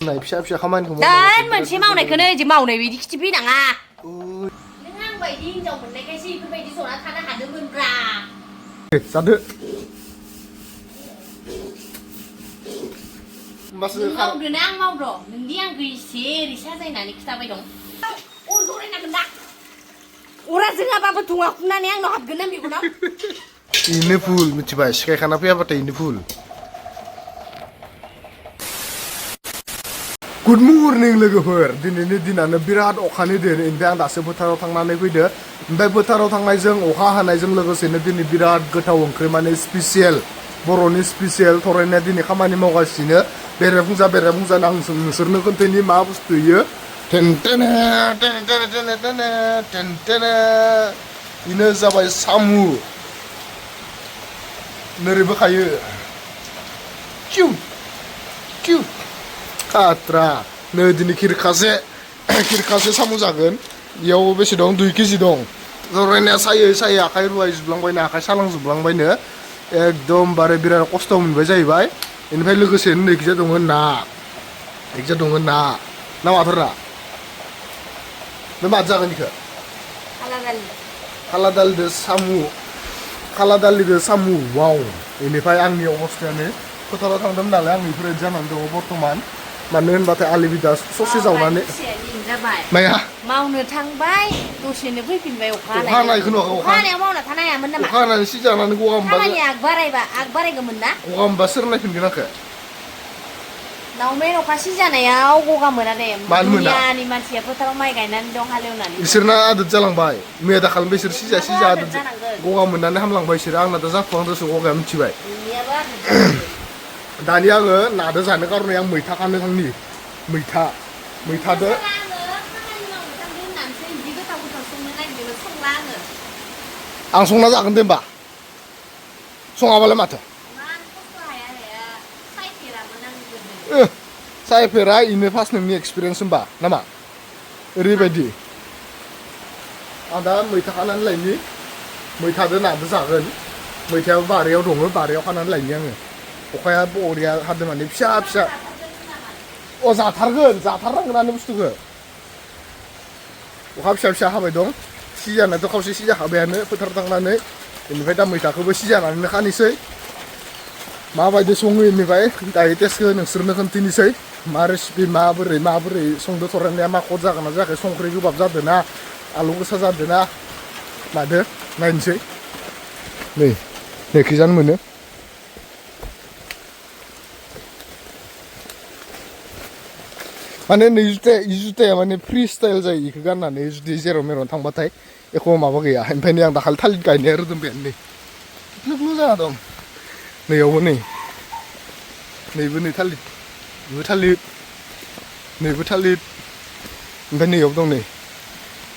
Này फिसा फिसा खामानिखौ Dan मोनसे मावनायखौनो इदि मावनाय बायदि खिथि फैनाङा नों आं बायदि हिनजाव मोननायखायसो इफोरबायदि जना थानो हादोंमोनब्रा जादो होमबासो नों मावदोना आं मावद' नोंदि आंखौ एसे ओरै साजायनानै खिथाबाय दं अर जरायनांगोन दा अरा जोङाबाबो धुङा खुनानै आंनाव हाबगोन ना मेगनाव इनो फुल मिथिबाय सिखायखाना फैयाबाथाय इनो फुल गुड मर्निं लोगोफोर दिनैनि दिनानो बिराद अखानि दिन ओमफ्राय आं दासो फोथाराव थांनानै फैदो ओमफ्राय फोथाराव थांनायजों अखा हानायजों लोगोसेनो दिनै बिराद गोथाव ओंख्रि माने स्पेसियेल बर'नि स्पेसियेल थरायनाया दिनै खामानि मावगासिनो बेरेफुंजा आं नोंसोरनो खोन्थायनि मा बुस्थु इयो टेनटेने इनो जाबाय सामु नोरैबो खायो किउ किउ खात्रा नै दिनै खिरखासे सामु जागोन इयाव बेसे दं 2 केजि दं जरायनाया सायै आखाइ रुवायजोबलांबायनो आखाइ सालांजोबलांबायनो एकदमबारे बिराद खस्थ' मोनबाय जाहैबाय बेनिफ्राय लोगोसेनो नैखिजा दङ ना माथोरा नों माथो जागोन इखो खाला दालिदो सामु वाव बेनिफ्राय आंनि अबस्थायानो फोथाराव थांदोंमोन नालाय आं बेफोरबायदि जानानै दङ बर्थमान मानो होनबाथाय आलिबिदा ससे जावनानै माया मावनो थांबाय दसेनो फैफिनबाय अखा हानायाव मावना थानो हायामोन नामा अखा हानानै सिजानानै गगा मोनबा खामानिया आग बारायगौमोन ना गगा मोनबा सोर नायफिनगोन आंखो नावमेन अखा सिजानायाव गगा मोना दे दुनियानि मानसिया फोथाराव माइ गायनानै दं हालेवनानै इसोरना आदत जालांबाय मैया दाखालि बिसोर सिजा आदत गगा मोननानै हामलांबाय इसोर आंना दा जाफुहांदोसो गगाया मिथिबाय दानि आङो नादो जानो कारने आं मैथा खानो थांनि मैथादो आं संना जागोन दे होमबा सङाबालाय माथो सायफेरा इनो फार्स्ट नोंनि एक्सपिरियेन्स होमबा नामा ओरैबायदि आं दा मैथा खानानै लायनि मैथादो नादो जागोन मैथायाबो बारियाव दङ बारियाव खानानै लायनि आङो अखाया बरिया हादों माने फिसा अ जाथारनांगोनानो बुस्थुखौ अखा फिसा हाबाय दं सिजानाथ' खावसे सिजाखाबायानो फोथाराव थांनानै बेनिफ्राय दा मैथाखौबो सिजानानै खानोसै माबायदि सङो बेनिफ्राय दायो टेस्टखौ नोंसोरनो खोन्थिनोसै मा रेसिपि माबोरै संदो थरायनाया मा खद जागोन ना जायाखै संख्रि गोबाब जादों ना आलु गोसा जादों ना मादो नायनोसै नैखिजान मोनो माने नै जुताया माने फ्रि स्टाइल जायो बेखौ गाननानै जुदि जेराव मेराव थांबाथाय एख' माबा गैया ओमफ्राय नै आं दाखालि थालिर गायनाया रोदोमबायानो नै ग्लु जाना दं नैयावबो नैबो नै थालिर नैबो थालिर ओमफ्राय नैयाव दं नै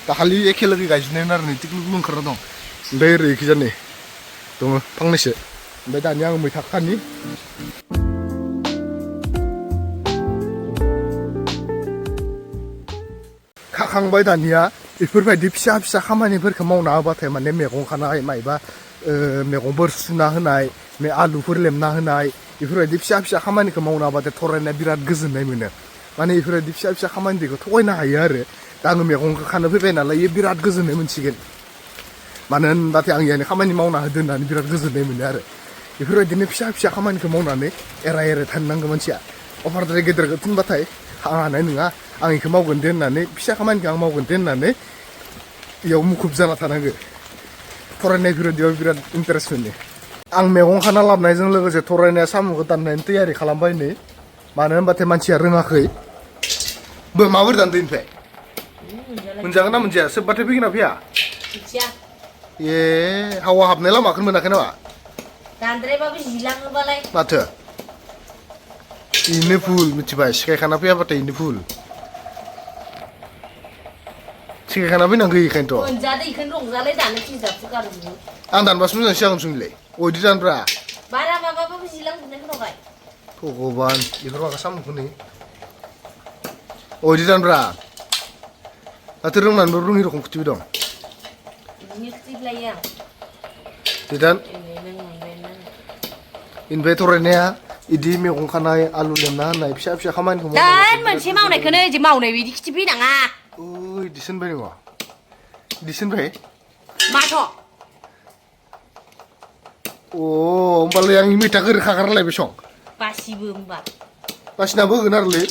दाखालि एखे लोगो गायजोबनाय आरो नै ग्लु ओंखारना दं ओमफ्राय ओरै एखिजा नै दङ फांनैसो ओमफ्राय दानिया आं मैथा खानि खाखांबाय दानिया बेफोरबायदि फिसा खामानिफोरखौ मावना होबाथाय माने मैगं खानाय मायबा मैगंफोर सुना होनाय आलुफोर लेमना होनाय बेफोरबायदि फिसा खामानिखौ मावना होबाथाय थरायनाया बिराद गोजोननाय मोनो माने बेफोरबायदि फिसा खामानिखौ थगायनो हायो आरो दा आङो मैगंखौ खानो फैबाय नालाय बेयो बिराद गोजोननाय मोनसिगोन मानो होनबाथाय आं यानो खामानि मावना होदो होननानै बिराद गोजोननाय मोनो आरो बेफोरबायदिनो फिसा खामानिखौ मावनानै एराय थानो नांगौ मानसिया अफारद्राय गेदेरखौ थिनबाथाय आं हानाय नङा आं बेखौ मावगोन दे होननानै फिसा खामानिखौ आं मावगोन दे होननानै बेयाव मुखुब जाना थानांगौ फरायनायफोराव बिराद इन्टारेस्ट मोनो आं मैगं खाना लाबोनायजों लोगोसे थरायनाया साम'खौ दाननायनि तैयारि खालामबाय नै मानो होनबाथाय मानसिया रोङाखै माबोरै दानदो ओमफ्राय मोनजागोन ना मोनजाया सोबबाथाय फैगोन ना फैया ए हावा हाबनाय लामाखौ मोनाखै नामा दानद्रायबाबो जिलाङोबालाय माथो इनो फुल मिथिबाय सिखायखाना फैयाबाथाय इनो फुल सिखायखाना फैनांगौ इखायनोथ' मोनजादो इखौनो रंजालाय दानो खिजाबसो गारो आं दानबासो मोजां सिगां सोंलाय अयदि दानब्रा बारा माबाबाबो जिलांजोबनाय खोनाबाय भगबान बेफोर माखा साम'खौ नै अयदि दानब्रा माथो रोंनानैबो रोङि रखम खिथिबाय दं बिदिनो खिथिब्लायो आं दान इनभाय थरायनाया इदि मैगं खानाय आलु लेमना होनाय फिसा फिसा खामानिखौ Dan मोनसे मावनायखौनो इदि मावनाय बिदि खिथि फैनाङा ओइ इदिसो होनबाय नङा इदिसो होनबाय माथ' अ होमबालाय आंनि मैथाखौ रोखा गारलायबाय सं बासिबो होमबा बासिनाबो होगोन आरोलै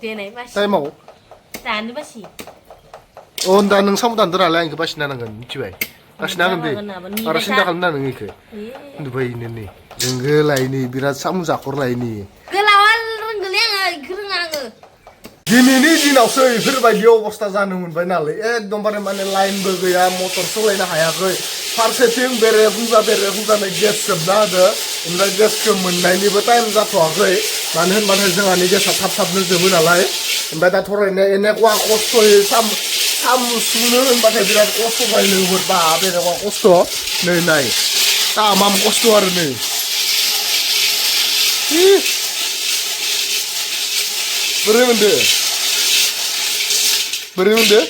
देनाय बासि टाइमाव दानो बासि अ दा नों साम' दानदो नालाय आंखौ बासिना होनांगोन मिथिबाय बासिना होगोन दे बारा सिन्था खालामना नों इखो नुबायनो नै नोंगो लायनि बिराद साम' जाखरलायनि गोलावा रोंगोलै आङो इखो रोङा आङो दिनैनि दिनावसो बेफोरबायदि अबस्था जानो मोनबाय नालाय एकदमबारे माने लाइनबो गैया मटर सालायनो हायाखै फारसेथिं बेरे फुजानो गेस जोबना होदो ओमफ्राय गेसखौ मोननायनिबो टाइम जाथ'वाखै मानो होनबाथाय जोंहानि गेसा थाब थाबनो जोबो नालाय ओमफ्राय दा थरायनो एनेकवा खस्थ'यै साम' सुनो होनबाथाय बिराद खस्थ' जायो लोगोफोर बा बेरेकवा खस्थ' नै नाय तामाम खस्थ' आरो नै बोरै मोनदो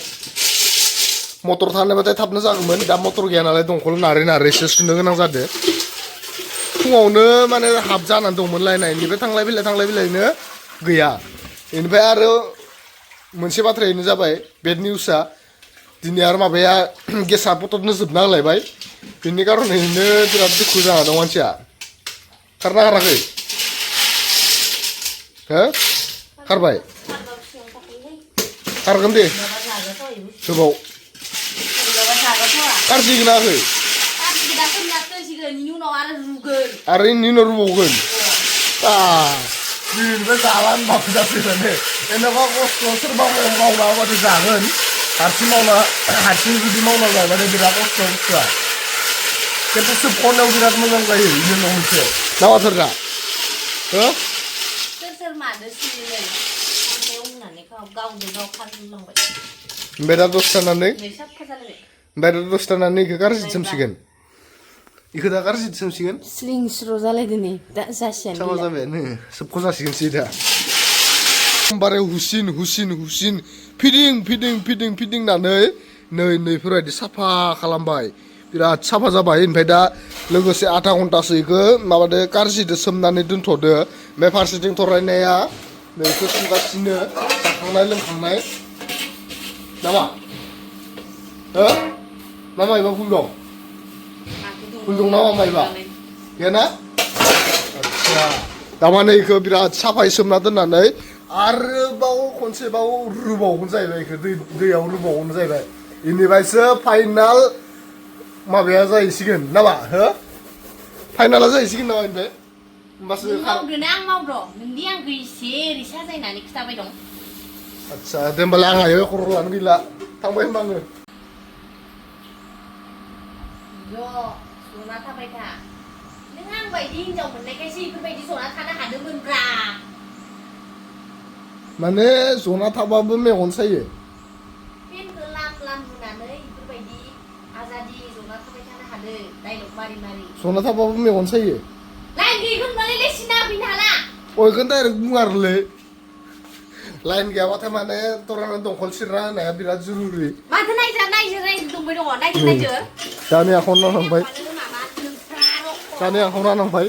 मटर थानायबाथाय थाबनो जागौमोन दा मटर गैया नालाय दंखल नारै सुनो गोनां जादो फुङावनो माने हाब जानानै दंमोन लायनायनिफ्राय थांलाय फैलायनो गैया बेनिफ्राय आरो मोनसे बाथ्रायानो जाबाय बेड निउसआ दिनै आरो माबाया गेसा पटकनो जोबना होलायबाय बेनि कारनैनो बिराद दुखु जाना दं मानसिया खारना खाराखै हो खारबाय खारगोन दे गोबाव गाज्रि नाङाखै आरो इनि उनाव रुबावगोन दिनैनिफ्राय जाला होनबाबो जाफैबानो जेनेबा खस्थ' सोरबा मावना होबाथाय जागोन हारसिं जुदि मावना जाबाथाय बिराद खस्थ' बुस्थुआ खिन्थु सोबख'नायाव बिराद मोजां जायो बेनि उनाव मोनसे ना बाथ्रा दा हो ओमफ्राय दा दसे थानानै इखौ गाज्रि सोमसिगोन इखौ दा गाज्रि सोमसिगोन स्लिं स्र' जालायदो नै दा जासियानो sama जाबायानो सोबख' जासिगोन सै दा एखदमबारे हुसिन फिदिंनानै नैफोरबायदि साफा खालामबाय बिराद साफा जाबाय ओमफ्राय दा लोगोसे आधा घन्टासो इखौ माबादो कारजिदो सोमनानै दोनथ'दो ओमफ्राय फारसेथिं थरायनाया नैखौ संगासिनो जाखांनाय लोंखांनाय नामा हो ना मायबा भुल दं नामा मायबा गैया ना आदसा दामाने इखौ बिराद साफायै सोमना दोननानै आरोबाव खनसेबाव रुबावगोन जाहैबाय इखौ दैयाव रुबावगोन जाहैबाय इनिफ्रायसो फाइनाल माबाया जाहैसिगोन नामा हो फाइनाला जाहैसिगोन नामा इनिफ्राय होमबासो मावदोना आं मावद' नोंदि आंखौ एसे ओरै साजायनानै खिथाबाय दं आदसा दे होमबालाय आं हायो खर' लानो गैला थांबाय होमबा आङो जना थाबाय था नों आं बायदि हिनजाव मोननायखायसो बेफोरबायदि जना थानो हादोंमोनब्रा माने जना थाबाबो मेगन सायो पेनखौ लाम होनानै बेफोरबायदि आजादि जना थाबाय थानो हादों डाइलग मारि जना थाबाबो मेगन सायो लाइन गैयैखौनो सिना फैनो हाला बेखौनो डाइरेक्ट बुङो आरोलै लाइन गैयाबाथाय माने तरानो दंखल सिरना होनाया बिराद जुरुरि माथो नायजा दंबाय दङ नायजो दानि आखायावनो नांबाय दानि आखायावनो नांबाय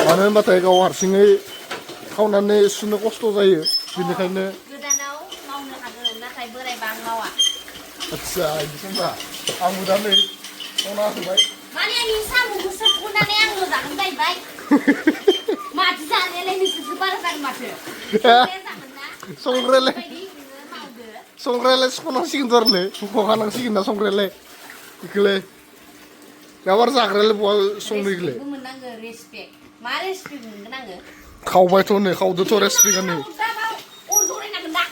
मानो होनबाथाय गाव हारसिङै खावनानै सुनो खस्थ' जायो बेनिखायनो गोदानाव मावनो हागोन नाथाय बोरायबा आं मावा आदसा बिदिसो होनबा आंबो दा नै संना होबाय माने आंनि साम'खौ सोबख'नानै आंल' जागोन जाहैबाय माथो जानायालाय नोंसोरसो बारा जागोन माथो संग्रायालाय सुख'नांसिगोन थ' आरोलै हुख'खानांसिगोन ना संग्रायालाय बेखौलाय माबार जाग्रायालाय बहा संनो इखौलाय मोननांगौ रेसपेक्ट मा रेसपेक्ट मोनगोन आङो खावबायथ' नै खावदोथ' रेसपेक्टआ नै अर जरायनांगोन दा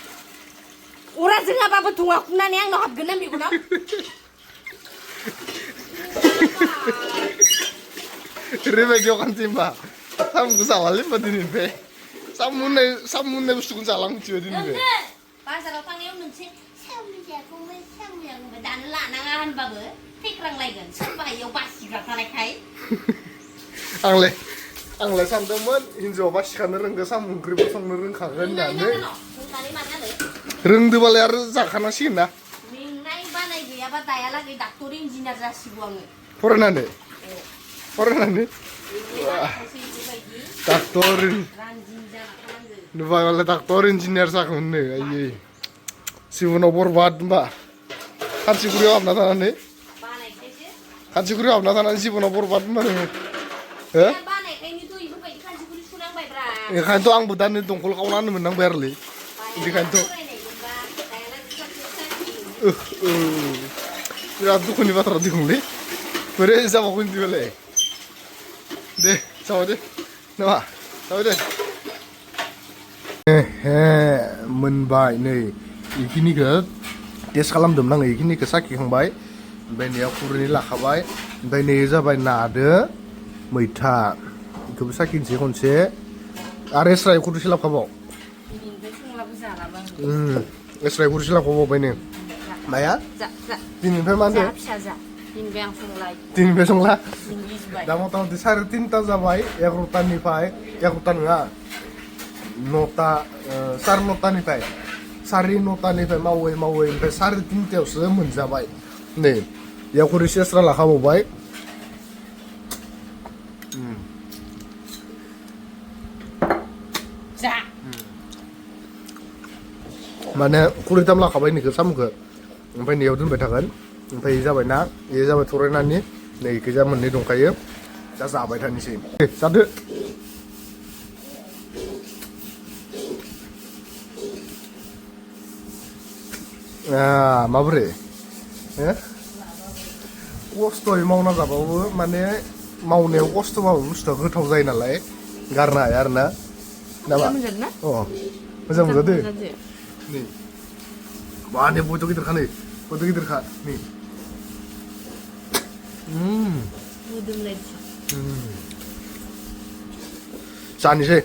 अरा जोङाबाबो धुङा खुनानै आंनाव हाबगोन ना मेगनाव ओरैबायदि अखान्थि होमबा साम'खौ जालालै होमबा दिनैनिफ्राय साम' होननाय बुस्थुखौनो जाला मिथिबाय दिनैनिफ्राय बाजाराव थांनायाव नोंसोर साम'या दानो लानाङा होनबाबो थेख्रांलायगोन सोरबा इयाव बासिग्रा थानायखाय आंलाय सानदोंमोन हिन्जावा बासिखानो रोंगौ साम' ओंख्रिबो संनो रोंखागोन होननानै रोंदोबालाय आरो जाखानांसिगोन ना मेंनाय बानाय गैयाबा दायालागै डाक्टर इन्जिनियार जासिगौ आङो फरायनानै Dokter Ranjinja खालामदो नुबाय मालाय डाक्टर इन्जिनियार जागौमोननो आयै जिबनाव बरबाद होमबा खानसिगुरियाव हाबना थानानै बानायखायसो खानसिगुरियाव हाबना थानानै जिबनाव बरबाद होमबा नोङो हो बानायखायनोथ' इफोरबायदि खानसिखुरि सुनांबायब्रा ओंखायनोथ' आंबो दा नै दंखल खावना होनो मोननांबाय आरोलै बेखायनोथ' फरायनायमोनबा दायालागै बिराद दुखुनि बाथ्रा दिखुंलै बोरै जाबावगोन बिदिबालाय दे जाबाय दे नामा जाबाय दे मोनबाय नै बेखिनिखौ टेस्ट खालामदोंमोन आङो बेखिनिखौ साखिखांबाय ओमफ्राय नैयाव खुरैनै लाखाबाय ओमफ्राय नै जाबाय नादो मैथा बेखौबो साखिनोसै खनसे आरो एस्रायै खुरैसे लाबोखाबाव दिनैनिफ्राय संलाबो जालाबो एस्रायै खुरैसे लाबोखाबावबाय नो माया जा जा दिनैनिफ्राय मा जा होनदों फिसा जा दिनैनिफ्राय आं संलाय दिनैनिफ्राय संला दिनैजुबाय दा मथा मथि 3:30 जाबाय 11टानिफ्राय 11टा नङा 9टा 9:30निफ्राय 9:30निफ्राय मावै मावै ओमफ्राय 3:30आवसो मोनजाबाय नै बेयाव खुरैसे एक्सट्रा लाखाबावबाय जा माने खुरैथाम लाखाबाय नैखौ साम'खौ ओमफ्राय नैयाव दोनबाय थागोन ओमफ्राय जाबाय ना बे जाबाय थरायनानै नै गोजा मोननै दंखायो दा जाबाय थानोसै जादो माबोरै खस्थ'यै मावना जाबाबो माने मावनायाव खस्थ'बाबो बुस्थुआ गोथाव जायो नालाय गारनो हाया आरोना नामा मोजां अ मोजां मोनजादो नै माने बयथ' गिदिरखा नै बयथ' गिदिरखा नै मोदोमलाय जानोसै